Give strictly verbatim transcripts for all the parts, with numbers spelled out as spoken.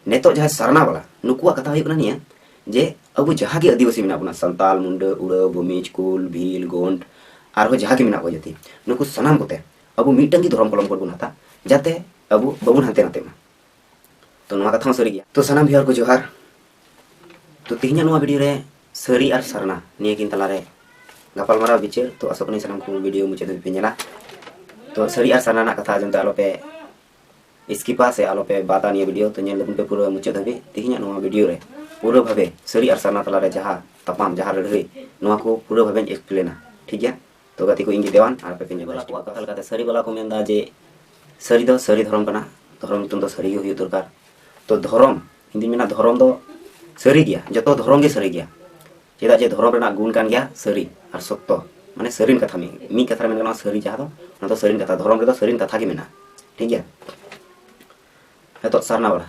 ᱱᱤᱛᱚᱜ ᱡᱟᱦᱟᱸᱭ ᱥᱟᱨᱱᱟ ᱵᱟᱞᱟ, ᱱᱩᱠᱩᱣᱟᱜ ᱠᱟᱛᱷᱟ ᱦᱩᱭᱩᱜ ᱠᱟᱱᱟ ᱱᱤᱭᱟᱹ, ᱡᱮ ᱟᱵᱚ ᱡᱟᱦᱟᱸ ᱜᱮ ᱟᱹᱫᱤᱵᱟᱹᱥᱤ ᱢᱮᱱᱟᱜ ᱵᱚᱱᱟ, ᱥᱟᱱᱛᱟᱞ, ᱢᱩᱱᱰᱟᱹ, ᱩᱲᱟᱹᱣ, ᱵᱷᱩᱢᱤᱡᱽ, ᱠᱩᱞ, ᱵᱷᱤᱞ, ᱜᱳᱱᱰ, ᱟᱨᱦᱚᱸ ᱡᱟᱦᱟᱸ ᱜᱮ ᱢᱮᱱᱟᱜ ᱠᱚᱣᱟ ᱡᱟᱹᱛᱤ, ᱱᱩᱠᱩ ᱥᱟᱱᱟᱢ ᱠᱚᱛᱮ ᱟᱵᱚ ᱢᱤᱫᱴᱟᱝ ᱜᱮ ᱫᱷᱚᱨᱚᱢ ᱠᱚᱞᱚᱢ ᱠᱳᱰ ᱵᱚᱱ ᱦᱟᱛᱟ, ᱡᱟᱛᱮ ᱟᱵᱚ ᱵᱟᱵᱚᱱ ᱦᱟᱱᱛᱮ ᱱᱟᱛᱮᱜ ᱢᱟ᱾ ᱛᱚ ᱱᱚᱣᱟ ᱠᱟᱛᱷᱟ ᱦᱚᱸ ᱥᱟᱹᱨᱤ ᱜᱮᱭᱟ᱾ ᱛᱚ ᱥᱟᱱᱟᱢ viewer ᱠᱚ ᱡᱚᱦᱟᱨ᱾ ᱛᱚ ᱛᱮᱦᱮᱧᱟᱜ ᱱᱚᱣᱟ video ᱨᱮ ᱥᱟᱹᱨᱤ ᱟᱨ ᱥᱟᱨᱱᱟ ᱱᱤᱭᱟᱹ ᱠᱤᱱ ᱛᱟᱞᱟᱨᱮ ᱜᱟᱯᱟᱞᱢᱟᱨᱟᱣ ᱵᱤᱪᱟᱹᱨ᱾ ᱛᱚ ᱟᱥᱚᱜ ᱠᱟᱹᱱᱟᱹᱧ ᱥᱟᱱᱟᱢ ᱠᱚ video ᱢᱩᱪᱟᱹᱫ ᱫᱷᱟᱹᱵᱤᱡ ᱯᱮ ᱧᱮᱞᱟ᱾ ᱛᱚ ᱥᱟᱹᱨᱤ ᱟᱨ ᱥᱟᱨᱱᱟ ᱨᱮᱱᱟᱜ ᱠᱟᱛᱷᱟ ᱟᱸᱡᱚᱢ ᱛᱮ ᱟᱞᱚᱯᱮ skipᱟ ᱥᱮ ᱟᱞᱚᱯᱮ ᱵᱟᱫᱟ ᱱᱤᱭᱟᱹ video, ᱛᱚ ᱧᱮᱞ ᱛᱟᱵᱚᱱ ᱯᱮ ᱯᱩᱨᱟᱹ ᱢᱩᱪᱟᱹᱫ ᱫᱷᱟᱹᱵᱤᱡ᱾ ᱛᱮᱦᱮᱧᱟᱜ ᱱᱚᱣᱟ video ᱨᱮ ᱯᱩᱨᱟᱹ ᱵᱷᱟᱵᱮ ᱥᱟᱹᱨᱤ ᱟᱨ ᱥᱟᱨᱱᱟ ᱛᱟᱞᱟᱨᱮ ᱡᱟᱦᱟᱸ ᱛᱟᱯᱟᱢ, ᱡᱟᱦᱟᱸ ᱞᱟᱹᱲᱦᱟᱹᱭ, ᱱᱚᱣᱟ ᱠᱚ ᱯᱩᱨᱟᱹ ᱵᱷᱟᱵᱮᱧ explainᱟ, ᱴᱷᱤᱠ ᱜᱮᱭᱟ? ᱛᱚ ᱜᱟᱛᱮ ᱠᱚ, ᱤᱧ ᱜᱮ ᱫᱮᱣᱟᱱ, ᱟᱨ ᱟᱯᱮ ᱯᱮ ᱧᱮᱞ ᱵᱟᱲᱟ ᱠᱚᱣᱟ᱾ ᱠᱟᱛᱷᱟ ᱞᱮᱠᱟᱛᱮ ᱥᱟᱹᱨᱤ ᱵᱟᱞᱟ ᱠᱚ ᱢᱮᱱᱫᱟ ᱡᱮ ᱥᱟᱹᱨᱤ ᱫᱚ ᱥᱟᱹᱨᱤ ᱫᱷᱚᱨᱚᱢ ᱠᱟᱱᱟ, ᱫᱷᱚᱨᱚᱢ ᱧᱩᱛᱩᱢ ᱫᱚ ᱥᱟᱹᱨᱤ ᱜᱮ ᱦᱩᱭᱩᱜ ᱫᱚᱨᱠᱟᱨ᱾ ᱛᱚ ᱫᱷᱚᱨᱚᱢ, ᱤᱧ ᱫᱩᱧ ᱢᱮᱱᱟ ᱫᱷᱚᱨᱚᱢ ᱫᱚ ᱥᱟᱹᱨᱤ ᱜᱮᱭᱟ, ᱡᱚᱛᱚ ᱫᱷᱚᱨᱚᱢ ᱜᱮ ᱥᱟᱹᱨᱤ ᱜᱮᱭᱟ᱾ ᱪᱮᱫᱟᱜ ᱡᱮ ᱫᱷᱚᱨᱚᱢ ᱨᱮᱱᱟᱜ ᱜᱩᱱ ᱠᱟᱱ ᱜᱮᱭᱟ ᱥᱟᱹᱨᱤ ᱟᱨ ᱥᱚᱛᱛᱚ, ᱢᱟᱱᱮ ᱥᱟᱹᱨᱤᱱ ᱠᱟᱛᱷᱟ, ᱢᱤᱫ, ᱢᱤᱫ ᱠᱟᱛᱷᱟ ᱨᱮ ᱢᱮᱱ ᱜᱟᱱᱚᱜᱼᱟ ᱥᱟᱹᱨᱤ ᱡᱟᱦᱟᱸ ᱫᱚ, ᱚᱱᱟ ᱫᱚ ᱥᱟᱹᱨᱤᱱ ᱠᱟᱛᱷᱟ, ᱫᱷᱚᱨᱚᱢ ᱨᱮᱫᱚ ᱥᱟᱹᱨᱤᱱ ᱠᱟᱛᱷᱟ ᱜᱮ ᱢᱮᱱᱟᱜᱼᱟ, ᱴᱷᱤᱠ ᱜᱮᱭᱟ? ᱱᱤᱛᱚᱜ ᱥᱟᱨᱱᱟ ᱵᱟᱞᱟ,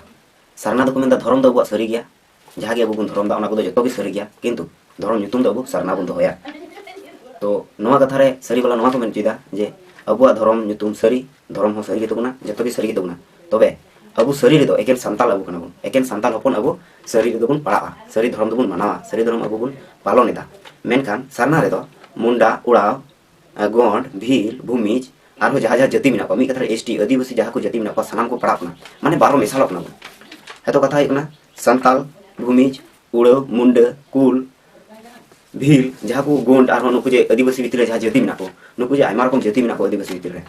ᱥᱟᱨᱱᱟ ᱫᱚᱠᱚ ᱢᱮᱱᱫᱟ ᱫᱷᱚᱨᱚᱢ ᱫᱚ ᱟᱵᱚᱣᱟᱜ ᱥᱟᱹᱨᱤ ᱜᱮᱭᱟ, ᱡᱟᱦᱟᱸ ᱜᱮ ᱟᱵᱚ ᱵᱚᱱ ᱫᱷᱚᱨᱚᱢ ᱫᱟ ᱚᱱᱟ ᱠᱚᱫᱚ ᱡᱚᱛᱚ ᱜᱮ ᱥᱟᱹᱨᱤ ᱜᱮᱭᱟ, ᱠᱤᱱᱛᱩ ᱫᱷᱚᱨᱚᱢ ᱧᱩᱛᱩᱢ ᱫᱚ ᱟᱵᱚ ᱥᱟᱨᱱᱟ ᱵᱚᱱ ᱫᱚᱦᱚᱭᱟ᱾ ᱛᱚ ᱱᱚᱣᱟ ᱠᱟᱛᱷᱟ ᱨᱮ ᱥᱟᱹᱨᱤ ᱵᱟᱞᱟ ᱱᱚᱣᱟ ᱠᱚ ᱢᱮᱱ ᱦᱚᱪᱚᱭᱮᱫᱟ ᱡᱮ ᱟᱵᱚᱣᱟᱜ ᱫᱷᱚᱨᱚᱢ ᱧᱩᱛᱩᱢ ᱥᱟᱹᱨᱤ, ᱫᱷᱚᱨᱚᱢ ᱦᱚᱸ ᱥᱟᱹᱨᱤ ᱜᱮ ᱛᱟᱵᱚᱱᱟ, ᱡᱚᱛᱚ ᱜᱮ ᱥᱟᱹᱨᱤ ᱜᱮ ᱛᱟᱵᱚᱱᱟ᱾ ᱛᱚᱵᱮ ᱟᱵᱚ ᱥᱟᱹᱨᱤ ᱨᱮᱫᱚ ᱮᱠᱮᱱ ᱥᱟᱱᱛᱟᱞ ᱟᱵᱚ ᱠᱟᱱᱟ ᱵᱚᱱ, ᱮᱠᱮᱱ ᱥᱟᱱᱛᱟᱞ ᱦᱚᱯᱚᱱ ᱟᱵᱚ ᱥᱟᱹᱨᱤ ᱨᱮᱫᱚ ᱵᱚᱱ ᱯᱟᱲᱟᱜᱼᱟ, ᱥᱟᱹᱨᱤ ᱫᱷᱚᱨᱚᱢ ᱫᱚᱵᱚᱱ ᱢᱟᱱᱟᱣᱟ, ᱥᱟᱹᱨᱤ ᱫᱷᱚᱨᱚᱢ ᱟᱵᱚ ᱵᱚᱱ ᱯᱟᱞᱚᱱ ᱮᱫᱟ᱾ ᱢᱮᱱᱠᱷᱟᱱ ᱥᱟᱨᱱᱟ ᱨᱮᱫᱚ ᱢᱩᱱᱰᱟ, ᱩᱲᱟᱣ, ᱜᱚᱸᱰ, ᱵᱷᱤᱞ, ᱵᱷᱩᱢᱤᱡᱽ, ᱟᱨᱦᱚᱸ ᱡᱟᱦᱟᱸ ᱡᱟᱦᱟᱸ ᱡᱟᱹᱛᱤ ᱢᱮᱱᱟᱜ ᱠᱚᱣᱟ, ᱢᱤᱫ ᱠᱟᱛᱷᱟ ᱨᱮ ST, ᱟᱹᱫᱤᱵᱟᱹᱥᱤ ᱡᱟᱦᱟᱸ ᱠᱚ ᱡᱟᱹᱛᱤ ᱢᱮᱱᱟᱜ ᱠᱚᱣᱟ, ᱥᱟᱱᱟᱢ ᱠᱚ ᱯᱟᱲᱟᱜ ᱠᱟᱱᱟ, ᱢᱟᱱᱮ ᱵᱟᱨᱚ ᱢᱮᱥᱟᱞᱚᱜ ᱠᱟᱱᱟ ᱵᱚᱱ᱾ ᱦᱮᱸᱛᱚ ᱠᱟᱛᱷᱟ ᱦᱩᱭᱩᱜ ᱠᱟᱱᱟ ᱥᱟᱱᱛᱟᱞ, ᱵᱷᱩᱢᱤᱡᱽ, ᱩᱲᱟᱹᱣ, ᱢᱩᱱᱰᱟᱹ, ᱠᱩᱞ, ᱵᱷᱤᱞ, ᱡᱟᱦᱟᱸ ᱠᱚ ᱜᱳᱸᱰ, ᱟᱨᱦᱚᱸ ᱱᱩᱠᱩ ᱡᱮ ᱟᱹᱫᱤᱵᱟᱹᱥᱤ ᱵᱷᱤᱛᱨᱤ ᱨᱮ ᱡᱟᱦᱟᱸ ᱡᱟᱹᱛᱤ ᱢᱮᱱᱟᱜ ᱠᱚ, ᱱᱩᱠᱩ ᱡᱮ ᱟᱭᱢᱟ ᱨᱚᱠᱚᱢ ᱡᱟᱹᱛᱤ ᱢᱮᱱᱟᱜ ᱠᱚᱣᱟ ᱟᱹᱫᱤᱵᱟᱹᱥᱤ ᱵᱷᱤᱛᱨᱤ ᱨᱮ᱾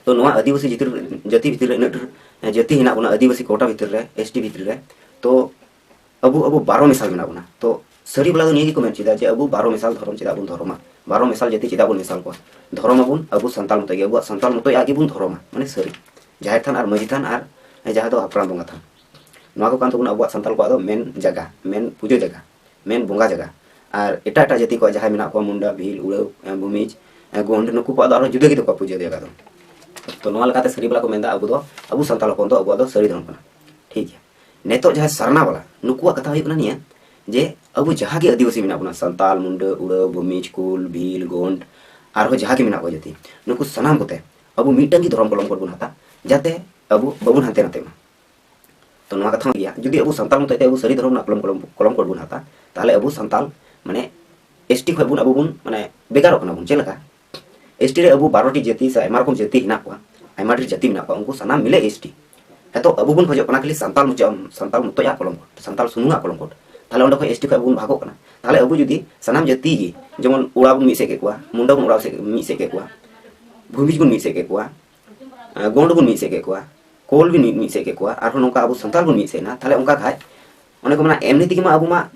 ᱛᱚ ᱱᱚᱣᱟ ᱟᱹᱫᱤᱵᱟᱹᱥᱤ ᱡᱟᱹᱛᱤ, ᱡᱟᱹᱛᱤ ᱵᱷᱤᱛᱨᱤ ᱨᱮ ᱤᱱᱟᱹᱜ ᱰᱷᱮᱨ ᱡᱟᱹᱛᱤ ᱦᱮᱱᱟᱜ ᱵᱚᱱᱟ, ᱟᱹᱫᱤᱵᱟᱹᱥᱤ quota ᱵᱷᱤᱛᱨᱤ ᱨᱮ, ST ᱵᱷᱤᱛᱨᱤ ᱨᱮ, ᱛᱚ ᱟᱵᱚ, ᱟᱵᱚ ᱵᱟᱨᱚ ᱢᱮᱥᱟᱞ ᱢᱮᱱᱟᱜ ᱵᱚᱱᱟ᱾ ᱛᱚ ᱥᱟᱹᱨᱤ ᱵᱟᱞᱟ ᱫᱚ ᱱᱤᱭᱟᱹ ᱜᱮᱠᱚ ᱢᱮᱱ ᱦᱚᱪᱚᱭᱮᱫᱟ ᱡᱮ ᱟᱵᱚ ᱵᱟᱨᱚ ᱢᱮᱥᱟᱞ ᱫᱷᱚᱨᱚᱢ ᱪᱮᱫᱟᱜ ᱵᱚᱱ ᱫᱷᱚᱨᱚᱢᱟ, ᱵᱟᱨᱚ ᱢᱮᱥᱟᱞ ᱡᱟᱹᱛᱤ ᱪᱮᱫᱟᱜ ᱵᱚᱱ ᱢᱮᱥᱟᱞ ᱠᱚᱣᱟ? ᱫᱷᱚᱨᱚᱢ ᱟᱵᱚᱱ ᱟᱵᱚ ᱥᱟᱱᱛᱟᱞ ᱢᱚᱛᱚ ᱜᱮ, ᱟᱵᱚᱣᱟᱜ ᱥᱟᱱᱛᱟᱞ ᱢᱚᱛᱚᱭᱟᱜ ᱜᱮᱵᱚᱱ ᱫᱷᱚᱨᱚᱢᱟ, ᱢᱟᱱᱮ ᱥᱟᱹᱨᱤ ᱡᱟᱦᱮᱨ ᱛᱷᱟᱱ ᱟᱨ ᱢᱟᱹᱡᱷᱤ ᱛᱷᱟᱱ ᱟᱨ ᱡᱟᱦᱟᱸ ᱫᱚ ᱦᱟᱯᱲᱟᱢ ᱵᱚᱸᱜᱟ ᱛᱷᱟᱱ᱾ ᱱᱚᱣᱟ ᱠᱚ ᱠᱟᱱ ᱛᱟᱵᱚᱱᱟ ᱟᱵᱚᱣᱟᱜ ᱥᱟᱱᱛᱟᱞ ᱠᱚᱣᱟᱜ ᱫᱚ ᱢᱮᱱ ᱡᱟᱭᱜᱟ, ᱢᱮᱱ ᱯᱩᱡᱟᱹ ᱡᱟᱭᱜᱟ, ᱢᱮᱱ ᱵᱚᱸᱜᱟ ᱡᱟᱭᱜᱟ᱾ ᱟᱨ ᱮᱴᱟᱜ ᱮᱴᱟᱜ ᱡᱟᱹᱛᱤ ᱠᱚᱣᱟᱜ ᱡᱟᱦᱟᱸᱭ ᱢᱮᱱᱟᱜ ᱠᱚᱣᱟ, ᱢᱩᱱᱰᱟ, ᱵᱷᱤᱞ, ᱩᱲᱟᱹᱣ, ᱮ, ᱵᱷᱩᱢᱤᱡᱽ, ᱮ, ᱜᱳᱸᱰ, ᱱᱩᱠᱩ ᱠᱚᱣᱟᱜ ᱫᱚ ᱟᱨᱦᱚᱸ ᱡᱩᱫᱟᱹ ᱜᱮ ᱛᱟᱠᱚᱣᱟ ᱯᱩᱡᱟᱹ ᱡᱟᱭᱜᱟ ᱫᱚ᱾ ᱛᱚ ᱱᱚᱣᱟ ᱞᱮᱠᱟᱛᱮ ᱥᱟᱹᱨᱤ ᱵᱟᱞᱟ ᱠᱚ ᱢᱮᱱᱫᱟ ᱟᱵᱚ ᱫᱚ, ᱟᱵᱚ ᱥᱟᱱᱛᱟᱞ ᱦᱚᱯᱚᱱ ᱫᱚ ᱟᱵᱚᱣᱟᱜ ᱫᱚ ᱥᱟᱹᱨᱤ ᱫᱷᱚᱨᱚᱢ ᱠᱟᱱᱟ, ᱴᱷᱤᱠ ᱜᱮᱭᱟ᱾ ᱱᱤᱛᱚᱜ ᱡᱟᱦᱟᱸᱭ ᱥᱟᱨᱱᱟ ᱵᱟᱞᱟ, ᱱᱩᱠᱩᱣᱟᱜ ᱠᱟᱛᱷᱟ ᱦᱩᱭᱩᱜ ᱠᱟᱱᱟ ᱱᱤᱭᱟᱹ, ᱡᱮ ᱟᱵᱚ ᱡᱟᱦᱟᱸ ᱜᱮ ᱟᱹᱫᱤᱵᱟᱹᱥᱤ ᱢᱮᱱᱟᱜ ᱵᱚᱱᱟ, ᱥᱟᱱᱛᱟᱞ, ᱢᱩᱱᱰᱟᱹ, ᱩᱲᱟᱹᱣ, ᱵᱷᱩᱢᱤᱡᱽ, ᱠᱩᱞ, ᱵᱷᱤᱞ, ᱜᱳᱸᱰ, ᱟᱨᱦᱚᱸ ᱡᱟᱦᱟᱸ ᱜᱮ ᱢᱮᱱᱟᱜ ᱠᱚᱣᱟ ᱡᱟᱹᱛᱤ, ᱱᱩᱠᱩ ᱥᱟᱱᱟᱢ ᱠᱚᱛᱮ ᱟᱵᱚ ᱢᱤᱫᱴᱟᱝ ᱜᱮ ᱫᱷᱚᱨᱚᱢ ᱠᱚᱞᱚᱢ ᱠᱳᱰ ᱵᱚᱱ ᱦᱟᱛᱟ, ᱡᱟᱛᱮ ᱟᱵᱚ ᱵᱟᱵᱚᱱ ᱦᱟᱱᱛᱮ ᱱᱟᱛᱮᱜ ᱢᱟ᱾ ᱛᱚ ᱱᱚᱣᱟ ᱠᱟᱛᱷᱟ ᱦᱚᱸ ᱜᱮᱭᱟ, ᱡᱩᱫᱤ ᱟᱵᱚ ᱥᱟᱱᱛᱟᱲ ᱢᱚᱛᱚᱡ ᱛᱮ ᱟᱵᱚ ᱥᱟᱹᱨᱤ ᱫᱷᱚᱨᱚᱢ ᱨᱮᱱᱟᱜ ᱠᱚᱞᱚᱢ ᱠᱚᱞᱚᱢ ᱠᱚᱞᱚᱢ ᱠᱳᱰ ᱵᱚᱱ ᱦᱟᱛᱟ, ᱛᱟᱦᱚᱞᱮ ᱟᱵᱚ ᱥᱟᱱᱛᱟᱲ ᱢᱟᱱᱮ ᱮᱥᱴᱤ ᱠᱷᱚᱱ ᱵᱚᱱ ᱟᱵᱚ ᱵᱚᱱ ᱢᱟᱱᱮ ᱵᱷᱮᱜᱟᱨᱚᱜ ᱠᱟᱱᱟ ᱵᱚᱱ᱾ ᱪᱮᱫ ᱞᱮᱠᱟ? ᱮᱥᱴᱤ ᱨᱮ ᱟᱵᱚ ᱵᱟᱨᱚᱴᱤ ᱡᱟᱹᱛᱤ ᱥᱮ ᱟᱭᱢᱟ ᱨᱚᱠᱚᱢ ᱡᱟᱹᱛᱤ ᱦᱮᱱᱟᱜ ᱠᱚᱣᱟ, ᱟᱭᱢᱟ ᱰᱷᱮᱨ ᱡᱟᱹᱛᱤ ᱢᱮᱱᱟᱜ ᱠᱚᱣᱟ, ᱩᱱᱠᱩ ᱥᱟᱱᱟᱢ ᱢᱤᱞᱮ ᱮᱥᱴᱤ᱾ ᱦᱮᱛᱚ ᱟᱵᱚ ᱵᱚᱱ ᱠᱷᱚᱡᱚᱜ ᱠᱟᱱᱟ ᱠᱷᱟᱹᱞᱤ ᱥᱟᱱᱛᱟᱲ ᱢᱚᱪᱟ, ᱥᱟᱱᱛᱟᱲ ᱢᱚᱛᱚᱡᱟᱜ ᱠᱚᱞᱚᱢ ᱠᱳᱰ, ᱥᱟᱱᱛᱟᱲ ᱥᱩᱢᱩᱝᱟᱜ ᱠᱚᱞᱚᱢ ᱠᱳᱰ᱾ ᱛᱟᱦᱚᱞᱮ ᱚᱸᱰᱮ ᱠᱷᱚᱱ ᱮᱥᱴᱤ ᱠᱷᱚᱱ ᱵᱚᱱ ᱵᱷᱟᱜᱚᱜ ᱠᱟᱱᱟ᱾ ᱛᱟᱦᱚᱞᱮ ᱟᱵᱚ ᱡᱩᱫᱤ ᱥᱟᱱᱟᱢ ᱡᱟᱹᱛᱤ ᱜᱮ, ᱡᱮᱢᱚᱱ ᱳᱲᱟ ᱵᱚᱱ ᱢᱤᱫ ᱥᱮᱫ ᱠᱮᱫ ᱠᱚᱣᱟ, ᱢᱩᱱᱰᱟ ᱵᱚᱱ ᱳᱲᱟ ᱥᱮᱫ, ᱢᱤᱫ ᱥᱮᱫ ᱠᱮᱫ ᱠᱚᱣᱟ, ᱵᱷᱩᱢᱤᱡᱽ ᱵᱚᱱ ᱢᱤᱫ ᱥᱮᱫ ᱠᱮᱫ ᱠᱚᱣᱟ, ᱟᱸ, ᱜᱳᱸᱰ ᱵᱚᱱ ᱢᱤᱫ ᱥᱮᱫ ᱠᱮᱫ ᱠᱚᱣᱟ, ᱠᱳᱞ ᱵᱚᱱ ᱢᱤᱫ ᱥᱮᱫ ᱠᱮᱫ ᱠᱚᱣᱟ, ᱟᱨᱦᱚᱸ ᱱᱚᱝᱠᱟ ᱟᱵᱚ ᱥᱟᱱᱛᱟᱲ ᱵᱚᱱ ᱢᱤᱫ ᱥᱮᱫ ᱮᱱᱟ, ᱛᱟᱦᱚᱞᱮ ᱚᱱᱠᱟ ᱠᱷᱟᱡ ᱚᱱᱮ ᱠᱚ ᱢᱮᱱᱟ, ᱮᱢᱱᱤ ᱛᱮᱜᱮ ᱢᱟ ᱟᱵᱚ ᱢᱟ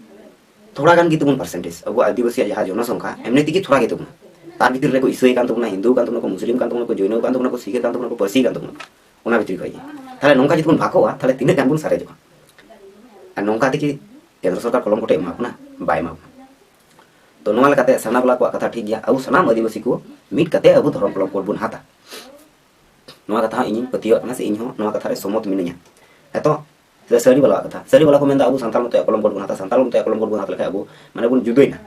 ᱛᱷᱚᱲᱟ ᱜᱟᱱ ᱜᱮ ᱛᱟᱵᱚᱱ ᱯᱟᱨᱥᱮᱱᱴᱮᱡᱽ, ᱟᱵᱚ ᱟᱹᱫᱤᱵᱟᱹᱥᱤᱭᱟᱜ ᱡᱟᱦᱟᱸ ᱡᱚᱱᱚᱥᱚᱝᱠᱷᱟ ᱮᱢᱱᱤ ᱛᱮᱜᱮ ᱛᱷᱚᱲᱟ ᱜᱮ ᱛᱟᱵᱚᱱᱟ᱾ ᱛᱟᱨ ᱵᱷᱤᱛᱤᱨ ᱨᱮᱠᱚ ᱤᱥᱟᱹᱭ ᱠᱟᱱ ᱛᱟᱵᱚᱱᱟ, ᱦᱤᱱᱫᱩ ᱠᱟᱱ ᱛᱟᱵᱚᱱᱟ ᱠᱚ, ᱢᱩᱥᱞᱤᱢ ᱠᱟᱱ ᱛᱟᱵᱚᱱᱟ ᱠᱚ, ᱡᱳᱭᱱᱚ ᱠᱟᱱ ᱛᱟᱵᱚᱱᱟ ᱠᱚ, ᱥᱤᱠᱷ ᱠᱟᱱ ᱛᱟᱵᱚᱱᱟ ᱠᱚ, ᱯᱟᱹᱨᱥᱤ ᱠᱟᱱ ᱛᱟᱵᱚᱱᱟ ᱠᱚ, ᱚᱱᱟ ᱵᱷᱤᱛᱨᱤ ᱠᱷᱚᱡ ᱜᱮ᱾ ᱛᱟᱦᱚᱞᱮ ᱱᱚᱝᱠᱟ ᱡᱩᱫᱤ ᱵᱚᱱ ᱵᱷᱟᱜᱚᱜᱼᱟ, ᱛᱟᱦᱚᱞᱮ ᱛᱤᱱᱟᱹᱜ ᱜᱟᱱ ᱵᱚᱱ ᱥᱟᱨᱮᱡᱚᱜᱼᱟ? ᱟᱨ ᱱᱚᱝᱠᱟ ᱛᱮᱜᱮ ᱠᱮᱱᱫᱨᱚ ᱥᱚᱨᱠᱟᱨ ᱠᱚᱞᱚᱢ ᱠᱚᱴᱷᱮ ᱮᱢᱟ ᱵᱚᱱᱟ? ᱵᱟᱭ ᱮᱢᱟ ᱵᱚᱱᱟ᱾ ᱛᱚ ᱱᱚᱣᱟ ᱞᱮᱠᱟᱛᱮ ᱥᱟᱨᱱᱟ ᱵᱟᱞᱟ ᱠᱚᱣᱟᱜ ᱠᱟᱛᱷᱟ ᱴᱷᱤᱠ ᱜᱮᱭᱟ, ᱟᱵᱚ ᱥᱟᱱᱟᱢ ᱟᱹᱫᱤᱵᱟᱹᱥᱤ ᱠᱚ ᱢᱤᱫ ᱠᱟᱛᱮ ᱟᱵᱚ ᱫᱷᱚᱨᱚᱢ ᱠᱚᱞᱚᱢ ᱠᱳᱰ ᱵᱚᱱ ᱦᱟᱛᱟ᱾ ᱱᱚᱣᱟ ᱠᱟᱛᱷᱟ ᱦᱚᱸ ᱤᱧᱤᱧ ᱯᱟᱹᱛᱭᱟᱹᱣᱟᱜ ᱠᱟᱱᱟ, ᱥᱮ ᱤᱧ ᱦᱚᱸ ᱱᱚᱣᱟ ᱠᱟᱛᱷᱟ ᱨᱮ ᱥᱚᱢᱚᱛ ᱢᱤᱱᱟᱹᱧᱟ᱾ ᱮᱛᱚ ᱥᱮ ᱥᱟᱹᱨᱤ ᱵᱟᱞᱟᱣᱟᱜ ᱠᱟᱛᱷᱟ, ᱥᱟᱹᱨᱤ ᱵᱟᱞᱟ ᱠᱚ ᱢᱮᱱᱫᱟ ᱟᱵᱚ ᱥᱟᱱᱛᱟᱲ ᱢᱚᱛᱚ ᱠᱚᱞᱚᱢ ᱠᱳᱰ ᱵᱚᱱ ᱦᱟᱛᱟ, ᱥᱟᱱᱛᱟᱲ ᱢᱚᱛᱚ ᱠᱚᱞᱚᱢ ᱠᱳᱰ ᱵᱚᱱ ᱦᱟᱛᱟ ᱞᱮᱠᱷᱟᱱ ᱟᱵᱚ ᱢᱟᱱᱮ ᱵᱚᱱ ᱡᱩᱫᱟᱹᱭᱱᱟ᱾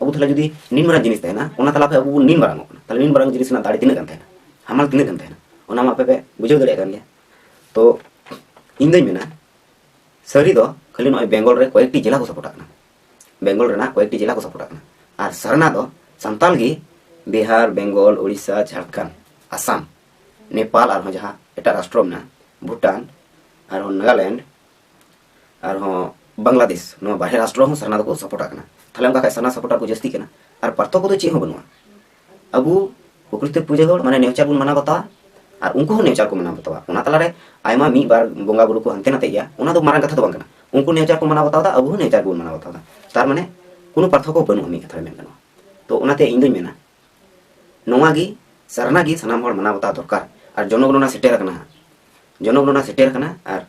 ᱟᱵᱚ ᱛᱟᱦᱚᱞᱮ ᱡᱩᱫᱤ ᱱᱤᱱ ᱢᱟᱨᱟᱝ ᱡᱤᱱᱤᱥ ᱛᱟᱦᱮᱱᱟ, ᱚᱱᱟ ᱛᱟᱞᱟ ᱠᱷᱚᱱ ᱟᱵᱚ ᱵᱚᱱ ᱱᱤᱱ ᱢᱟᱨᱟᱝᱚᱜ ᱠᱟᱱᱟ, ᱛᱟᱦᱚᱞᱮ ᱱᱤᱱ ᱢᱟᱨᱟᱝ ᱡᱤᱱᱤᱥ ᱨᱮᱱᱟᱜ ᱫᱟᱲᱮ ᱛᱤᱱᱟᱹᱜ ᱜᱟᱱ ᱛᱟᱦᱮᱱᱟ, ᱦᱟᱢᱟᱞ ᱛᱤᱱᱟᱹᱜ ᱜᱟᱱ ᱛᱟᱦᱮᱱᱟ, ᱚᱱᱟ ᱢᱟ ᱟᱯᱮ ᱯᱮ ᱵᱩᱡᱷᱟᱹᱣ ᱫᱟᱲᱮᱭᱟᱜ ᱠᱟᱱ ᱜᱮᱭᱟ᱾ ᱛᱚ ᱤᱧ ᱫᱚᱧ ᱢᱮᱱᱟ, ᱥᱟᱹᱨᱤ ᱫᱚ ᱠᱷᱟᱹᱞᱤ ᱱᱚᱜᱼᱚᱭ ᱵᱮᱝᱜᱚᱞ ᱨᱮ ᱠᱚᱭᱮᱠᱴᱤ ᱡᱮᱞᱟ ᱠᱚ ᱥᱟᱯᱳᱨᱴᱟᱜ ᱠᱟᱱᱟ, ᱵᱮᱝᱜᱚᱞ ᱨᱮᱱᱟᱜ ᱠᱚᱭᱮᱠᱴᱤ ᱡᱮᱞᱟ ᱠᱚ ᱥᱟᱯᱳᱨᱴᱟᱜ ᱠᱟᱱᱟ᱾ ᱟᱨ ᱥᱟᱨᱱᱟ ᱫᱚ ᱥᱟᱱᱛᱟᱞ ᱜᱮ ᱵᱤᱦᱟᱨ, ᱵᱮᱝᱜᱚᱞ, ᱳᱲᱤᱥᱥᱟ, ᱡᱷᱟᱲᱠᱷᱚᱸᱰ, ᱟᱥᱟᱢ, ᱱᱮᱯᱟᱞ, ᱟᱨᱦᱚᱸ ᱡᱟᱦᱟᱸ ᱮᱴᱟᱜ ᱨᱟᱥᱴᱨᱚ ᱢᱮᱱᱟᱜᱼᱟ, ᱵᱷᱩᱴᱟᱱ, ᱟᱨᱦᱚᱸ ᱱᱟᱜᱟᱞᱮᱱᱰ, ᱟᱨᱦᱚᱸ ᱵᱟᱝᱞᱟᱫᱮᱥ, ᱱᱚᱣᱟ ᱵᱟᱨᱦᱮ ᱨᱟᱥᱴᱨᱚ ᱦᱚᱸ ᱥᱟᱨᱱᱟ ᱫᱚᱠᱚ ᱥᱟᱯᱳᱨᱴᱟᱜ ᱠᱟᱱᱟ᱾ ᱛᱟᱦᱞᱮ ᱚᱱᱠᱟ ᱠᱷᱟᱡ ᱥᱟᱨᱱᱟ ᱥᱟᱯᱳᱨᱴᱟᱨ ᱠᱚ ᱡᱟᱹᱥᱛᱤ ᱠᱟᱱᱟ᱾ ᱟᱨ ᱯᱟᱨᱛᱷᱚᱠᱠᱚ ᱫᱚ ᱪᱮᱫ ᱦᱚᱸ ᱵᱟᱹᱱᱩᱜᱼᱟ᱾ ᱟᱵᱚ ᱯᱨᱚᱠᱨᱤᱛᱤ ᱯᱩᱡᱟᱹ ᱦᱚᱲ, ᱢᱟᱱᱮ ᱱᱮᱣᱪᱟᱨ ᱵᱚᱱ ᱢᱟᱱᱟᱣ ᱵᱟᱛᱟᱣᱟ, ᱟᱨ ᱩᱱᱠᱩ ᱦᱚᱸ ᱱᱮᱣᱪᱟᱨ ᱠᱚ ᱢᱟᱱᱟᱣ ᱵᱟᱛᱟᱣᱟ᱾ ᱚᱱᱟ ᱛᱟᱞᱟᱨᱮ ᱟᱭᱢᱟ ᱢᱤᱫ ᱵᱟᱨ ᱵᱚᱸᱜᱟ ᱵᱩᱨᱩ ᱠᱚ ᱦᱟᱱᱛᱮ ᱱᱟᱛᱮ ᱜᱮᱭᱟ, ᱚᱱᱟ ᱫᱚ ᱢᱟᱨᱟᱝ ᱠᱟᱛᱷᱟ ᱫᱚ ᱵᱟᱝ ᱠᱟᱱᱟ᱾ ᱩᱱᱠᱩ ᱱᱮᱣᱪᱟᱨ ᱠᱚ ᱢᱟᱱᱟᱣ ᱵᱟᱛᱟᱣ ᱮᱫᱟ, ᱟᱵᱚ ᱦᱚᱸ ᱱᱮᱣᱪᱟᱨ ᱵᱚᱱ ᱢᱟᱱᱟᱣ ᱵᱟᱛᱟᱣ ᱮᱫᱟ᱾ ᱛᱟᱨ ᱢᱟᱱᱮ ᱠᱳᱱᱳ ᱯᱟᱨᱛᱷᱚᱠᱠᱚ ᱵᱟᱹᱱᱩᱜᱼᱟ, ᱢᱤᱫ ᱠᱟᱛᱷᱟ ᱨᱮ ᱢᱮᱱ ᱜᱟᱱᱚᱜᱼᱟ᱾ ᱛᱚ ᱚᱱᱟᱛᱮ ᱤᱧ ᱫᱚᱧ ᱢᱮᱱᱟ, ᱱᱚᱣᱟ ᱜᱮ ᱥᱟᱨᱱᱟ ᱜᱮ ᱥᱟᱱᱟᱢ ᱦᱚᱲ ᱢᱟᱱᱟᱣ ᱵᱟᱛᱟᱣ ᱫᱚᱨᱠᱟᱨ᱾ ᱟᱨ ᱡᱚᱱᱚᱜᱚᱱᱚᱱᱟ ᱥᱮᱴᱮᱨ ᱟᱠᱟᱱᱟ ᱦᱟᱸᱜ, ᱡᱚᱱᱚᱜᱚᱱᱚᱱᱟ ᱥᱮᱴᱮᱨ ᱟᱠᱟᱱᱟ, ᱟᱨ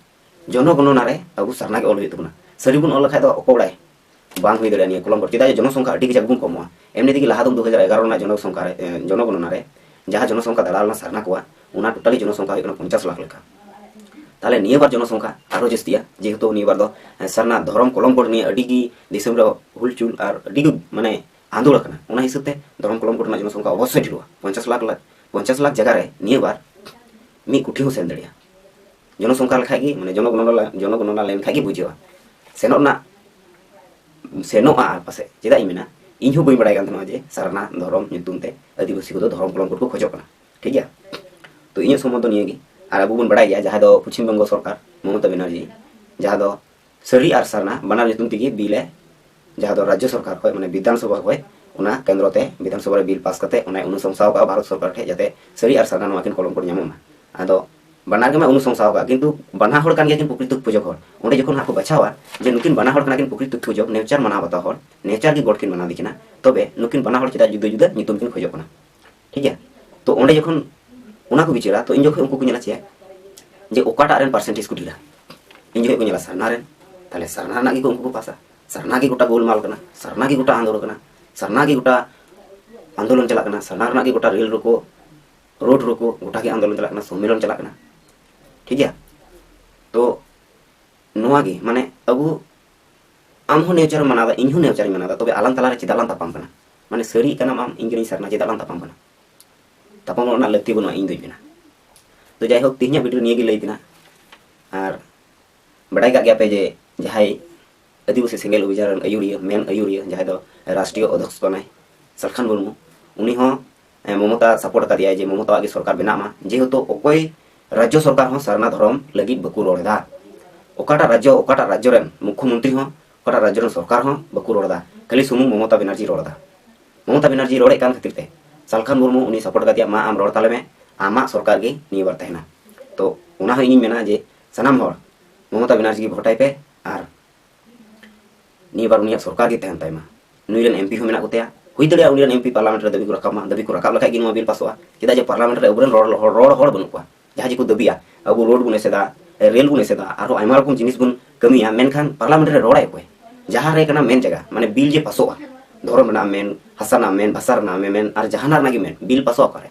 ᱡᱚᱱᱚᱜᱚᱱᱚᱱᱟ ᱨᱮ ᱟᱵᱚ ᱥᱟᱨᱱᱟ ᱜᱮ ᱚᱞ ᱦᱩᱭᱩᱜ ᱛᱟᱵᱚᱱᱟ᱾ ᱥᱟᱹᱨᱤ ᱵᱚᱱ ᱚᱞ ᱞᱮᱠᱷᱟᱡ ᱫᱚ ᱚᱠᱚᱭ ᱵᱟᱲᱟᱭ ᱵᱟᱝ ᱦᱩᱭ ᱫᱟᱲᱮᱭᱟᱜᱼᱟ ᱱᱤᱭᱟᱹ ᱠᱚᱞᱚᱢ ᱠᱳᱰ, ᱪᱮᱫᱟᱜ ᱡᱮ ᱡᱚᱱᱚᱥᱚᱝᱠᱷᱟ ᱟᱹᱰᱤ ᱠᱟᱡᱟᱠ ᱵᱚᱱ ᱠᱚᱢᱚᱜᱼᱟ᱾ ᱮᱢᱱᱤ ᱛᱮᱜᱮ ᱞᱟᱦᱟ ᱫᱚ ᱫᱩ ᱦᱟᱡᱟᱨ ᱮᱜᱟᱨᱚ ᱨᱮᱱᱟᱜ ᱡᱚᱱᱚᱥᱚᱝᱠᱷᱟ ᱨᱮ, ᱮ, ᱡᱚᱱᱚᱜᱚᱱᱚᱱᱟ ᱨᱮ ᱡᱟᱦᱟᱸ ᱡᱚᱱᱚᱥᱚᱝᱠᱷᱟ ᱫᱟᱬᱟ ᱞᱮᱱᱟ ᱥᱟᱨᱱᱟ ᱠᱚᱣᱟᱜ, ᱚᱱᱟ ᱴᱳᱴᱟᱞᱤ ᱡᱚᱱᱚᱥᱚᱝᱠᱷᱟ ᱦᱩᱭᱩᱜ ᱠᱟᱱᱟ ᱯᱚᱧᱪᱟᱥ ᱞᱟᱠᱷ ᱞᱮᱠᱟ᱾ ᱛᱟᱦᱞᱮ ᱱᱤᱭᱟᱹ ᱵᱟᱨ ᱡᱚᱱᱚᱥᱚᱝᱠᱷᱟ ᱟᱨᱦᱚᱸ ᱡᱟᱹᱥᱛᱤᱜᱼᱟ, ᱡᱮᱦᱮᱛᱩ ᱱᱤᱭᱟᱹ ᱵᱟᱨ ᱫᱚ, ᱮ, ᱥᱟᱨᱱᱟ ᱫᱷᱚᱨᱚᱢ ᱠᱚᱞᱚᱢ ᱠᱳᱰ ᱱᱤᱭᱮ ᱟᱹᱰᱤ ᱜᱮ ᱫᱤᱥᱚᱢ ᱨᱮ ᱦᱩᱞᱪᱩᱞ ᱟᱨ ᱟᱹᱰᱤ ᱜᱮ ᱢᱟᱱᱮ ᱟᱸᱫᱳᱲ ᱟᱠᱟᱱᱟ᱾ ᱚᱱᱟ ᱦᱤᱥᱟᱹᱵ ᱛᱮ ᱫᱷᱚᱨᱚᱢ ᱠᱚᱞᱚᱢ ᱠᱳᱰ ᱨᱮᱱᱟᱜ ᱡᱚᱱᱚᱥᱚᱝᱠᱷᱟ ᱚᱵᱚᱥᱥᱳᱭ ᱰᱷᱮᱨᱚᱜᱼᱟ᱾ ᱯᱚᱧᱪᱟᱥ ᱞᱟᱠᱷ ᱞᱟ-, ᱯᱚᱧᱪᱟᱥ ᱞᱟᱠᱷ ᱡᱟᱭᱜᱟ ᱨᱮ ᱱᱤᱭᱟᱹ ᱵᱟᱨ ᱢᱤᱫ ᱠᱳᱴᱤ ᱦᱚᱸ ᱥᱮᱱ ᱫᱟᱲᱮᱭᱟᱜᱼᱟ᱾ ᱡᱚᱱᱚᱥᱚᱝᱠᱷᱟ ᱞᱮᱠᱷᱟᱡ ᱜᱮ, ᱢᱟᱱᱮ ᱡᱚᱱᱚᱜᱚᱱᱚᱱᱟ ᱞᱮ-, ᱡᱚᱱᱚᱜᱚᱱᱚᱱᱟ ᱞᱮᱱᱠᱷᱟᱡ ᱜᱮ ᱵᱩᱡᱷᱟᱹᱜᱼᱟ ᱥᱮᱱᱚᱜ ᱨᱮᱱᱟᱜ, ᱥᱮᱱᱚᱜᱼᱟ᱾ ᱟᱨ ᱯᱟᱥᱮᱡ ᱪᱮᱫᱟᱜ ᱤᱧ ᱢᱮᱱᱟ, ᱤᱧ ᱦᱚᱸ ᱵᱟᱹᱧ ᱵᱟᱲᱟᱭ ᱠᱟᱱ ᱛᱟᱦᱮᱱᱟ ᱡᱮ ᱥᱟᱨᱱᱟ ᱫᱷᱚᱨᱚᱢ ᱧᱩᱛᱩᱢ ᱛᱮ ᱟᱹᱫᱤᱵᱟᱹᱥᱤ ᱠᱚᱫᱚ ᱫᱷᱚᱨᱚᱢ ᱠᱚᱞᱚᱝᱠᱚ ᱠᱚ ᱠᱷᱚᱡᱚᱜ ᱠᱟᱱᱟ᱾ ᱴᱷᱤᱠ ᱜᱮᱭᱟ? ᱛᱚ ᱤᱧᱟᱹᱜ ᱥᱚᱢᱚᱛ ᱫᱚ ᱱᱤᱭᱟᱹ ᱜᱮ᱾ ᱟᱨ ᱟᱵᱚ ᱵᱚᱱ ᱵᱟᱲᱟᱭ ᱜᱮᱭᱟ, ᱡᱟᱦᱟᱸ ᱫᱚ ᱯᱚᱪᱷᱤᱢ ᱵᱚᱝᱜᱚ ᱥᱚᱨᱠᱟᱨ, ᱢᱚᱢᱚᱛᱟ ᱵᱮᱱᱟᱨᱡᱤ, ᱡᱟᱦᱟᱸ ᱫᱚ ᱥᱟᱹᱨᱤ ᱟᱨ ᱥᱟᱨᱱᱟ ᱵᱟᱱᱟᱨ ᱧᱩᱛᱩᱢ ᱛᱮᱜᱮ ᱵᱤᱞ ᱮ, ᱡᱟᱦᱟᱸ ᱫᱚ ᱨᱟᱡᱽᱡᱚ ᱥᱚᱨᱠᱟᱨ ᱠᱷᱚᱡ, ᱢᱟᱱᱮ ᱵᱤᱫᱷᱟᱱ ᱥᱚᱵᱷᱟ ᱠᱷᱚᱡ, ᱚᱱᱟ ᱠᱮᱱᱫᱨᱚ ᱛᱮ ᱵᱤᱫᱷᱟᱱ ᱥᱚᱵᱷᱟ ᱨᱮ ᱵᱤᱞ ᱯᱟᱥ ᱠᱟᱛᱮ ᱚᱱᱟᱭ ᱚᱱᱩᱥᱚᱝᱥᱟ ᱟᱠᱟᱫᱼᱟ ᱵᱷᱟᱨᱚᱛ ᱥᱚᱨᱠᱟᱨ ᱴᱷᱮᱡ, ᱡᱟᱛᱮ ᱥᱟᱹᱨᱤ ᱟᱨ ᱥᱟᱨᱱᱟ ᱱᱚᱣᱟ ᱠᱤᱱ ᱠᱚᱞᱚᱢ ᱠᱚ ᱧᱟᱢᱚᱜ ᱢᱟ᱾ ᱟᱫᱚ ᱵᱟᱱᱟᱨ ᱜᱮ ᱢᱟ ᱚᱱᱩᱥᱚᱝᱥᱟ ᱟᱠᱟᱫ, ᱠᱤᱱᱛᱩ ᱵᱟᱱᱟ ᱦᱚᱲ ᱠᱟᱱ ᱜᱮᱭᱟ ᱠᱤᱱ ᱯᱨᱚᱠᱨᱤᱛ ᱯᱩᱡᱚᱠ ᱦᱚᱲ᱾ ᱚᱸᱰᱮ ᱡᱚᱠᱷᱚᱱ ᱦᱟᱸᱜ ᱠᱚ ᱵᱟᱪᱷᱟᱣᱟ ᱡᱮ ᱱᱩᱠᱤᱱ ᱵᱟᱱᱟ ᱦᱚᱲ ᱠᱟᱱᱟ ᱠᱤᱱ ᱯᱨᱚᱠᱨᱤᱛ ᱯᱩᱡᱚᱠ, ᱱᱮᱪᱟᱨ ᱢᱟᱱᱟᱣ ᱵᱟᱛᱟᱣ ᱦᱚᱲ, ᱱᱮᱪᱟᱨ ᱜᱮ ᱜᱚᱰ ᱠᱤᱱ ᱢᱟᱱᱟᱣ ᱫᱮ ᱠᱤᱱᱟ, ᱛᱚᱵᱮ ᱱᱩᱠᱤᱱ ᱵᱟᱱᱟ ᱦᱚᱲ ᱪᱮᱫᱟᱜ ᱡᱩᱫᱟᱹ ᱡᱩᱫᱟᱹ ᱧᱩᱛᱩᱢ ᱠᱤᱱ ᱠᱷᱚᱡᱚᱜ ᱠᱟᱱᱟ? ᱴᱷᱤᱠ ᱜᱮᱭᱟ? ᱛᱚ ᱚᱸᱰᱮ ᱡᱚᱠᱷᱚᱱ ᱚᱱᱟ ᱠᱚ ᱵᱤᱪᱟᱹᱨᱟ, ᱛᱚ ᱤᱧ ᱡᱚᱠᱷᱚᱱ ᱩᱱᱠᱩ ᱠᱚ ᱧᱮᱞᱟ ᱪᱮᱫ, ᱡᱮ ᱚᱠᱟᱴᱟᱜ ᱨᱮᱱ ᱯᱟᱨᱥᱮᱱᱴᱮᱡᱽ ᱠᱚ ᱰᱷᱮᱨᱟ, ᱤᱧ ᱡᱚᱠᱷᱚᱱ ᱠᱚ ᱧᱮᱞᱟ ᱥᱟᱨᱱᱟ ᱨᱮᱱ, ᱛᱟᱦᱞᱮ ᱥᱟᱨᱱᱟ ᱨᱮᱱᱟᱜ ᱜᱮᱠᱚ ᱩᱱᱠᱩ ᱠᱚ ᱯᱟᱥᱟ, ᱥᱟᱨᱱᱟ ᱜᱮ ᱜᱚᱴᱟ ᱜᱳᱞᱢᱟᱞ ᱠᱟᱱᱟ, ᱥᱟᱨᱱᱟ ᱜᱮ ᱜᱚᱴᱟ ᱟᱸᱫᱳᱲ ᱠᱟᱱᱟ, ᱥᱟᱨᱱᱟ ᱜᱮ ᱜᱚᱴᱟ ᱟᱱᱫᱳᱞᱚᱱ ᱪᱟᱞᱟᱜ ᱠᱟᱱᱟ, ᱥᱟᱨᱱᱟ ᱨᱮᱱᱟᱜ ᱜᱮ ᱜᱚᱴᱟ ᱨᱮᱞ ᱨᱳᱠᱳ, ᱨᱳᱰ ᱨᱳᱠᱳ, ᱜᱚᱴᱟ ᱜᱮ ᱟᱱᱫᱳᱞᱚᱱ ᱪᱟᱞᱟᱜ ᱠᱟᱱᱟ, ᱥᱚᱢᱢᱮᱞᱚᱱ ᱪᱟᱞᱟᱜ ᱠᱟᱱᱟ᱾ ᱴᱷᱤᱠ ᱜᱮᱭᱟ? ᱛᱚ ᱱᱚᱣᱟ ᱜᱮ, ᱢᱟᱱᱮ ᱟᱵᱚ, ᱟᱢ ᱦᱚᱸ ᱱᱮᱪᱟᱨ ᱮᱢ ᱢᱟᱱᱟᱣ ᱮᱫᱟ, ᱤᱧ ᱦᱚᱸ ᱱᱮᱪᱟᱨ ᱤᱧ ᱢᱟᱱᱟᱣ ᱮᱫᱟ, ᱛᱚᱵᱮ ᱟᱞᱟᱝ ᱛᱟᱞᱟᱨᱮ ᱪᱮᱫᱟᱜ ᱞᱟᱝ ᱛᱟᱯᱟᱢ ᱠᱟᱱᱟ? ᱢᱟᱱᱮ ᱥᱟᱹᱨᱤ ᱠᱟᱱᱟᱢ ᱟᱢ, ᱤᱧ ᱠᱟᱹᱱᱟᱹᱧ ᱥᱟᱨᱱᱟ, ᱪᱮᱫᱟᱜ ᱞᱟᱝ ᱛᱟᱯᱟᱢ ᱠᱟᱱᱟ? ᱛᱟᱯᱟᱢ ᱨᱮᱱᱟᱜ ᱞᱟᱹᱠᱛᱤ ᱵᱟᱹᱱᱩᱜᱼᱟ, ᱤᱧ ᱫᱩᱧ ᱢᱮᱱᱟ᱾ ᱛᱚ ᱡᱟᱭᱦᱳᱠ, ᱛᱮᱦᱮᱧᱟᱜ ᱵᱷᱤᱰᱤᱭᱳ ᱱᱤᱭᱟᱹ ᱜᱮ ᱞᱟᱹᱭ ᱛᱮᱱᱟᱜ᱾ ᱟᱨ ᱵᱟᱰᱟᱭ ᱠᱟᱜ ᱜᱮᱭᱟ ᱯᱮ ᱡᱮ ᱡᱟᱦᱟᱸᱭ ᱟᱹᱫᱤᱵᱟᱹᱥᱤ ᱥᱮᱸᱜᱮᱞ ᱚᱵᱷᱤᱡᱟᱱ ᱨᱮᱱ ᱟᱹᱭᱩᱨᱤᱭᱟᱹ, ᱢᱮᱱ ᱟᱹᱭᱩᱨᱤᱭᱟᱹ, ᱡᱟᱦᱟᱸᱭ ᱫᱚ ᱨᱟᱥᱴᱨᱤᱭᱚ ᱚᱫᱷᱚᱠᱥ ᱠᱟᱱᱟᱭ, ᱥᱟᱞᱠᱷᱟᱱ ᱢᱩᱨᱢᱩ, ᱩᱱᱤ ᱦᱚᱸ, ᱮ, ᱢᱚᱢᱚᱛᱟ ᱥᱟᱯᱳᱨᱴ ᱟᱠᱟᱫᱮᱭᱟᱭ ᱡᱮ ᱢᱚᱢᱚᱛᱟᱣᱟᱜ ᱜᱮ ᱥᱚᱨᱠᱟᱨ ᱵᱮᱱᱟᱜ ᱢᱟ, ᱡᱮᱦᱮᱛᱩ ᱚᱠᱚᱭ ᱨᱟᱡᱽᱡᱚ ᱥᱚᱨᱠᱟᱨ ᱦᱚᱸ ᱥᱟᱨᱱᱟ ᱫᱷᱚᱨᱚᱢ ᱞᱟᱹᱜᱤᱫ ᱵᱟᱠᱚ ᱨᱚᱲ ᱮᱫᱟ᱾ ᱚᱠᱟᱴᱟᱜ ᱨᱟᱡᱽᱡᱚ, ᱚᱠᱟᱴᱟᱜ ᱨᱟᱡᱽᱡᱚ ᱨᱮᱱ ᱢᱩᱠᱷᱭᱚᱢᱚᱱᱛᱨᱤ ᱦᱚᱸ, ᱚᱠᱟᱴᱟᱜ ᱨᱟᱡᱽᱡᱚ ᱨᱮᱱ ᱥᱚᱨᱠᱟᱨ ᱦᱚᱸ ᱵᱟᱠᱚ ᱨᱚᱲ ᱮᱫᱟ, ᱠᱷᱟᱹᱞᱤ ᱥᱩᱢᱩᱝ ᱢᱚᱢᱚᱛᱟ ᱵᱮᱱᱟᱨᱡᱤ ᱨᱚᱲ ᱮᱫᱟ᱾ ᱢᱚᱢᱚᱛᱟ ᱵᱮᱱᱟᱨᱡᱤ ᱨᱚᱲᱮᱫ ᱠᱟᱱ ᱠᱷᱟᱹᱛᱤᱨ ᱛᱮ ᱥᱟᱞᱠᱷᱟᱱ ᱢᱩᱨᱢᱩ ᱩᱱᱤ ᱥᱟᱯᱳᱨᱴ ᱠᱟᱫᱮᱭᱟ, ᱢᱟ ᱟᱢ ᱨᱚᱲ ᱛᱟᱞᱮ ᱢᱮ, ᱟᱢᱟᱜ ᱥᱚᱨᱠᱟᱨ ᱜᱮ ᱱᱤᱭᱟᱹ ᱵᱟᱨ ᱛᱟᱦᱮᱱᱟ᱾ ᱛᱚ ᱚᱱᱟ ᱦᱚᱸ ᱤᱧᱤᱧ ᱢᱮᱱᱟ ᱡᱮ ᱥᱟᱱᱟᱢ ᱦᱚᱲ ᱢᱚᱢᱚᱛᱟ ᱵᱮᱱᱟᱨᱡᱤ ᱜᱮ ᱵᱷᱳᱴᱟᱭ ᱯᱮ ᱟᱨ ᱱᱤᱭᱟᱹ ᱵᱟᱨ ᱩᱱᱤᱭᱟᱜ ᱥᱚᱨᱠᱟᱨ ᱜᱮ ᱛᱟᱦᱮᱱ ᱛᱟᱭ ᱢᱟ᱾ ᱱᱩᱭ ᱨᱮᱱ ᱮᱢᱯᱤ ᱦᱚᱸ ᱢᱮᱱᱟᱜ ᱠᱚᱛᱟᱭᱟ, ᱦᱩᱭ ᱫᱟᱲᱮᱭᱟᱜᱼᱟ ᱩᱱᱤ ᱨᱮᱱ ᱮᱢᱯᱤ ᱯᱟᱨᱞᱟᱢᱮᱱᱴ ᱨᱮ ᱫᱟᱹᱵᱤ ᱠᱚ ᱨᱟᱠᱟᱵ ᱢᱟ, ᱫᱟᱹᱵᱤ ᱠᱚ ᱨᱟᱠᱟᱵ ᱞᱮᱠᱷᱟᱡ ᱜᱮ ᱱᱚᱣᱟ ᱵᱤᱞ ᱯᱟᱥᱚᱜᱼᱟ᱾ ᱪᱮᱫᱟᱜ ᱡᱮ ᱯᱟᱨᱞᱟᱢᱮᱱᱴ ᱨᱮ ᱟᱵᱚᱨᱮᱱ ᱨᱚᱲ, ᱦᱚᱲ, ᱨᱚᱲ, ᱦᱚᱲ ᱵᱟᱹᱱᱩᱜ ᱠᱚᱣᱟ᱾ ᱡᱟᱦᱟᱸ ᱡᱮᱠᱚ ᱫᱟᱹᱵᱤᱭᱟ, ᱟᱵᱚ ᱨᱳᱰ ᱵᱚᱱ ᱮᱥᱮᱫᱟ, ᱨᱮᱞ ᱵᱚᱱ ᱮᱥᱮᱫᱟ, ᱟᱨᱦᱚᱸ ᱟᱭᱢᱟ ᱨᱚᱠᱚᱢ ᱡᱤᱱᱤᱥ ᱵᱚᱱ ᱠᱟᱹᱢᱤᱭᱟ, ᱢᱮᱱᱠᱷᱟᱱ ᱯᱟᱨᱞᱟᱢᱮᱱᱴ ᱨᱮ ᱨᱚᱲᱟᱭ ᱚᱠᱚᱭ? ᱡᱟᱦᱟᱸ ᱨᱮ ᱠᱟᱱᱟ ᱢᱮᱱ ᱡᱟᱭᱜᱟ, ᱢᱟᱱᱮ ᱵᱤᱞ ᱡᱮ ᱯᱟᱥᱚᱜᱼᱟ, ᱫᱷᱚᱨᱚᱢ ᱨᱮᱱᱟᱜ ᱮᱢ ᱢᱮᱱ, ᱵᱷᱟᱥᱟ ᱨᱮᱱᱟᱜ ᱮᱢ ᱢᱮᱱ, ᱟᱨ ᱡᱟᱦᱟᱱᱟᱜ ᱨᱮᱱᱟᱜ ᱜᱮ ᱢᱮᱱ, ᱵᱤᱞ ᱯᱟᱥᱚᱜᱼᱟ ᱚᱠᱟᱨᱮ?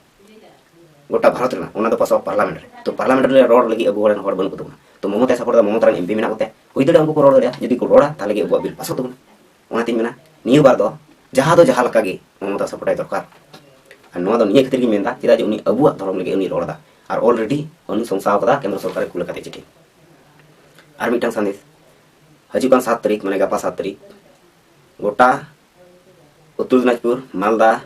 ᱜᱚᱴᱟ ᱵᱷᱟᱨᱚᱛ ᱨᱮᱱᱟᱜ, ᱚᱱᱟ ᱫᱚ ᱯᱟᱥᱚᱜᱼᱟ ᱯᱟᱨᱞᱟᱢᱮᱱᱴ ᱨᱮ᱾ ᱛᱚ ᱯᱟᱨᱞᱟᱢᱮᱱᱴ ᱨᱮ ᱨᱚᱲ ᱞᱟᱹᱜᱤᱫ ᱟᱵᱚ ᱨᱮᱱ ᱦᱚᱲ ᱵᱟᱹᱱᱩᱜ ᱠᱚ ᱛᱟᱵᱚᱱᱟ᱾ ᱛᱚ ᱢᱚᱢᱚᱛᱟᱭ ᱥᱟᱯᱳᱨᱴ ᱮᱫᱟ, ᱢᱚᱢᱚᱛᱟ ᱨᱮᱱ ᱮᱢᱯᱤ ᱢᱮᱱᱟᱜ ᱠᱚᱛᱮ, ᱦᱩᱭ ᱫᱟᱲᱮᱭᱟᱜᱼᱟ ᱩᱱᱠᱩ ᱠᱚ ᱨᱚᱲ ᱫᱟᱲᱮᱭᱟᱜᱼᱟ᱾ ᱡᱩᱫᱤ ᱠᱚ ᱨᱚᱲᱟ, ᱛᱟᱦᱚᱞᱮ ᱜᱮ ᱟᱵᱚᱣᱟᱜ ᱵᱤᱞ ᱯᱟᱥᱚᱜ ᱛᱟᱵᱚᱱᱟ᱾ ᱚᱱᱟᱛᱤᱧ ᱢᱮᱱᱟ, ᱱᱤᱭᱟᱹ ᱵᱟᱨ ᱫᱚ ᱡᱟᱦᱟᱸ ᱫᱚ ᱡᱟᱦᱟᱸ ᱞᱮᱠᱟ ᱜᱮ ᱢᱚᱢᱚᱛᱟ ᱥᱟᱯᱳᱨᱴ ᱟᱭ ᱫᱚᱨᱠᱟᱨ᱾ ᱟᱨ ᱱᱚᱣᱟ ᱫᱚ ᱱᱤᱭᱟᱹ ᱠᱷᱟᱹᱛᱤᱨ ᱜᱤᱧ ᱢᱮᱱᱫᱟ, ᱪᱮᱫᱟᱜ ᱡᱮ ᱩᱱᱤ ᱟᱵᱚᱣᱟᱜ ᱫᱷᱚᱨᱚᱢ ᱞᱟᱹᱜᱤᱫ ᱩᱱᱤ ᱨᱚᱲ ᱮᱫᱟ᱾ ᱟᱨ ᱚᱞᱨᱮᱰᱤ ᱚᱱᱩᱥᱚᱝᱥᱟ ᱟᱠᱟᱫᱟ ᱠᱮᱱᱫᱨᱚ ᱥᱚᱨᱠᱟᱨᱮ ᱠᱩᱞ ᱟᱠᱟᱫᱮ ᱪᱤᱴᱷᱤ᱾ ᱟᱨ ᱢᱤᱫᱴᱟᱝ ᱥᱟᱸᱫᱮᱥ, ᱦᱤᱡᱩᱜ ᱠᱟᱱ ᱥᱟᱛ ᱛᱟᱹᱨᱤᱠᱷ, ᱢᱟᱱᱮ ᱜᱟᱯᱟ ᱥᱟᱛ ᱛᱟᱹᱨᱤᱠᱷ, ᱜᱚᱴᱟ ᱩᱛᱛᱚᱨ ᱫᱤᱱᱟᱡᱽᱯᱩᱨ, ᱢᱟᱞᱫᱟ,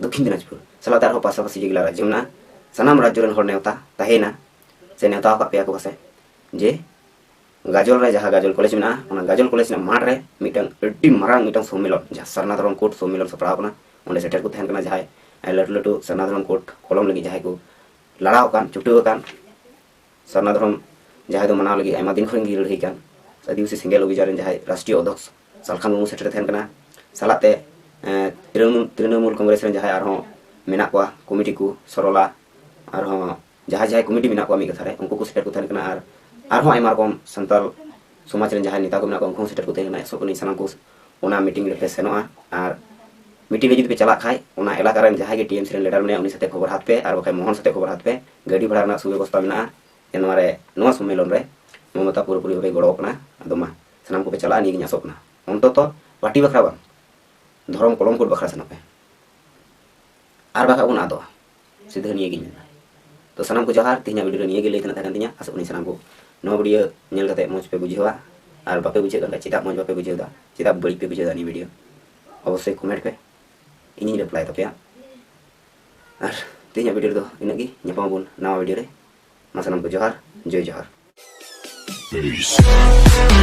ᱫᱚᱠᱠᱷᱤᱱ ᱫᱤᱱᱟᱡᱽᱯᱩᱨ ᱥᱟᱞᱟᱜ ᱛᱮ ᱟᱨᱦᱚᱸ ᱯᱟᱥᱟᱯᱟᱥᱤ ᱡᱮᱜᱩᱞᱟ ᱨᱟᱡᱽᱡᱚ ᱢᱮᱱᱟᱜᱼᱟ, ᱥᱟᱱᱟᱢ ᱨᱟᱡᱽᱡᱚ ᱨᱮᱱ ᱦᱚᱲ ᱱᱮᱣᱛᱟ ᱛᱟᱦᱮᱸᱭᱮᱱᱟ, ᱥᱮ ᱱᱮᱣᱛᱟ ᱟᱠᱟᱫ ᱯᱮᱭᱟ ᱠᱚ ᱯᱟᱥᱮᱡ, ᱡᱮ ᱜᱟᱡᱚᱞ ᱨᱮ ᱡᱟᱦᱟᱸ ᱜᱟᱡᱚᱞ ᱠᱚᱞᱮᱡᱽ ᱢᱮᱱᱟᱜᱼᱟ, ᱚᱱᱟ ᱜᱟᱡᱚᱞ ᱠᱚᱞᱮᱡᱽ ᱨᱮᱱᱟᱜ ᱢᱟᱴᱷ ᱨᱮ ᱢᱤᱫᱴᱟᱝ ᱟᱹᱰᱤ ᱢᱟᱨᱟᱝ ᱢᱤᱫᱴᱟᱝ ᱥᱚᱢᱢᱮᱞᱚᱱ, ᱡᱟᱦᱟᱸ ᱥᱟᱨᱱᱟ ᱫᱷᱚᱨᱚᱢ ᱠᱳᱰ ᱥᱚᱢᱢᱮᱞᱚᱱ ᱥᱟᱯᱲᱟᱣ ᱠᱟᱱᱟ, ᱚᱸᱰᱮ ᱥᱮᱴᱮᱨ ᱠᱚ ᱛᱟᱦᱮᱱ ᱠᱟᱱᱟ ᱡᱟᱦᱟᱸᱭ ᱞᱟᱹᱴᱩ ᱞᱟᱹᱴᱩ ᱥᱟᱨᱱᱟ ᱫᱷᱚᱨᱚᱢ ᱠᱳᱰ ᱠᱚᱞᱚᱢ ᱞᱟᱹᱜᱤᱫ ᱡᱟᱦᱟᱸᱭ ᱠᱚ ᱞᱟᱲᱟᱣ ᱟᱠᱟᱱ, ᱪᱷᱩᱴᱟᱹᱣ ᱟᱠᱟᱱ, ᱥᱟᱨᱱᱟ ᱫᱷᱚᱨᱚᱢ ᱡᱟᱦᱟᱸᱭ ᱫᱚ ᱢᱟᱱᱟᱣ ᱞᱟᱹᱜᱤᱫ ᱟᱭᱢᱟ ᱫᱤᱱ ᱠᱷᱚᱱ ᱜᱮ ᱞᱟᱹᱲᱦᱟᱹᱭ ᱠᱟᱱ, ᱟᱹᱫᱤᱵᱟᱹᱥᱤ ᱥᱮᱸᱜᱮᱞ ᱚᱵᱷᱤᱡᱟᱱ ᱨᱮᱱ ᱡᱟᱦᱟᱸᱭ ᱨᱟᱥᱴᱨᱤᱭᱚ ᱚᱫᱷᱚᱠᱥ ᱥᱟᱞᱠᱷᱟᱱ ᱢᱩᱨᱢᱩ ᱥᱮᱴᱮᱨ ᱛᱟᱦᱮᱱ ᱠᱟᱱᱟ, ᱥᱟᱞᱟᱜ ᱛᱮ ᱮᱸ, ᱛᱨᱤᱱᱚᱢᱩᱞ ᱛᱨᱤᱱᱚᱢᱩᱞ ᱠᱚᱝᱜᱨᱮᱥ ᱨᱮᱱ ᱡᱟᱦᱟᱸᱭ ᱟᱨᱦᱚᱸ ᱢᱮᱱᱟᱜ ᱠᱚᱣᱟ ᱠᱚᱢᱤᱴᱤ ᱠᱚ, ᱥᱚᱨᱚᱞᱟ, ᱟᱨᱦᱚᱸ ᱡᱟᱦᱟᱸᱭ ᱡᱟᱦᱟᱸᱭ ᱠᱚᱢᱤᱴᱤ ᱢᱮᱱᱟᱜ ᱠᱚᱣᱟ ᱢᱤᱫ ᱠᱟᱛᱷᱟ ᱨᱮ, ᱩᱱᱠᱩ ᱠᱚ ᱥᱮᱴᱮᱨ ᱠᱚ ᱛᱟᱦᱮᱱ ᱠᱟᱱᱟ᱾ ᱟᱨ ᱟᱨᱦᱚᱸ ᱟᱭᱢᱟ ᱨᱚᱠᱚᱢ ᱥᱟᱱᱛᱟᱲ ᱥᱚᱢᱟᱡᱽ ᱨᱮᱱ ᱡᱟᱦᱟᱸᱭ ᱱᱮᱛᱟ ᱠᱚ ᱢᱮᱱᱟᱜ ᱠᱚᱣᱟ, ᱩᱱᱠᱩ ᱦᱚᱸ ᱥᱮᱴᱮᱨ ᱠᱚ ᱛᱟᱦᱮᱸ ᱠᱟᱱᱟ᱾ ᱟᱥᱚᱜ ᱠᱟᱹᱱᱟᱹᱧ ᱥᱟᱱᱟᱢ ᱠᱚ ᱚᱱᱟ ᱢᱤᱴᱤᱝ ᱨᱮᱯᱮ ᱥᱮᱱᱚᱜᱼᱟ᱾ ᱟᱨ ᱢᱤᱴᱤᱝ ᱨᱮ ᱡᱩᱫᱤ ᱯᱮ ᱪᱟᱞᱟᱜ ᱠᱷᱟᱡ, ᱚᱱᱟ ᱮᱞᱟᱠᱟ ᱨᱮᱱ ᱡᱟᱦᱟᱸᱭ ᱜᱮ ᱴᱤ ᱮᱢ ᱥᱤ ᱨᱮᱱ ᱞᱤᱰᱟᱨ ᱢᱮᱱᱟᱭᱟ, ᱩᱱᱤ ᱥᱟᱛᱮ ᱠᱷᱚᱵᱚᱨ ᱦᱟᱛ ᱯᱮ ᱟᱨ ᱵᱟᱠᱷᱟᱡ ᱢᱳᱦᱚᱱ ᱥᱟᱛᱮ ᱠᱷᱚᱵᱚᱨ ᱦᱟᱛ ᱯᱮ, ᱜᱟᱹᱰᱤ ᱵᱷᱟᱲᱟ ᱨᱮᱱᱟᱜ ᱥᱩᱵᱮᱵᱚᱥᱛᱷᱟ ᱢᱮᱱᱟᱜᱼᱟ᱾ ᱡᱮ ᱱᱚᱣᱟ ᱨᱮ, ᱱᱚᱣᱟ ᱥᱚᱢᱢᱮᱞᱚᱱ ᱨᱮ ᱢᱚᱢᱚᱛᱟ ᱯᱩᱨᱟᱹᱯᱩᱨᱤ ᱵᱷᱟᱵᱮ ᱜᱚᱲᱚ ᱠᱟᱱᱟ᱾ ᱟᱫᱚ ᱢᱟ, ᱥᱟᱱᱟᱢ ᱠᱚᱯᱮ ᱪᱟᱞᱟᱜᱼᱟ, ᱱᱤᱭᱟᱹ ᱜᱤᱧ ᱟᱥᱚᱜ ᱠᱟᱱᱟ᱾ ᱚᱱᱛᱚᱛᱚ ᱯᱟᱨᱴᱤ ᱵᱟᱠᱷᱨᱟ ᱵᱟᱝ, ᱫᱷᱚᱨᱚᱢ ᱠᱚᱞᱚᱢ ᱠᱳᱰ ᱵᱟᱠᱷᱨᱟ ᱥᱮᱱᱚᱜ ᱯᱮ, ᱟᱨ ᱵᱟᱠᱷᱟᱡ ᱵᱚᱱ ᱟᱫᱚᱜᱼᱟ᱾ ᱥᱤᱫᱷᱟᱹ ᱱᱤᱭᱟᱹ ᱜᱤᱧ ᱢᱮᱱᱟ᱾ ᱛᱚ ᱥᱟᱱᱟᱢ ᱠᱚ ᱡᱚᱦᱟᱨ, ᱛᱮᱦᱮᱧᱟᱜ ᱵᱷᱤᱰᱤᱭᱳ ᱨᱮ ᱱᱤᱭᱟᱹ ᱜᱮ ᱞᱟᱹᱭ ᱛᱮᱱᱟᱜ ᱛᱟᱦᱮᱸ ᱠᱟᱱ ᱛᱤᱧᱟ᱾ ᱟᱥᱚᱜ ᱠᱟᱹᱱᱟᱹᱧ ᱥᱟᱱᱟᱢ ᱠᱚ ᱱᱚᱣᱟ ᱵᱷᱤᱰᱤᱭᱳ ᱧᱮᱞ ᱠᱟᱛᱮ ᱢᱚᱡᱽ ᱯᱮ ᱵᱩᱡᱷᱟᱹᱣᱟ, ᱟᱨ ᱵᱟᱯᱮ ᱵᱩᱡᱷᱟᱹᱣ ᱠᱟᱱ ᱠᱷᱟᱡ ᱪᱮᱫᱟᱜ ᱢᱚᱡᱽ ᱵᱟᱯᱮ ᱵᱩᱡᱷᱟᱹᱣ ᱮᱫᱟ, ᱪᱮᱫᱟᱜ ᱵᱟᱹᱲᱤᱡ ᱯᱮ ᱵᱩᱡᱷᱟᱹᱣ ᱮᱫᱟ ᱱᱤᱭᱟᱹ ᱵᱷᱤᱰᱤᱭᱳ, ᱚᱵᱚᱥᱥᱳᱭ ᱠᱚᱢᱮᱱᱴ ᱯᱮ, ᱤᱧᱤᱧ ᱨᱤᱯᱞᱟᱭ ᱛᱟᱯᱮᱭᱟ᱾ ᱟᱨ ᱛᱮᱦᱮᱧᱟᱜ ᱵᱷᱤᱰᱤᱭᱳ ᱨᱮᱫᱚ ᱤᱱᱟᱹᱜ ᱜᱮ, ᱧᱟᱯᱟᱢ ᱟᱵᱚᱱ ᱱᱟᱣᱟ ᱵᱷᱤᱰᱤᱭᱳ ᱨᱮ᱾ ᱢᱟ ᱥᱟᱱᱟᱢ ᱠᱚ ᱡᱚᱦᱟᱨ, ᱡᱚᱭ ᱡᱚᱦᱟᱨ᱾ Peace.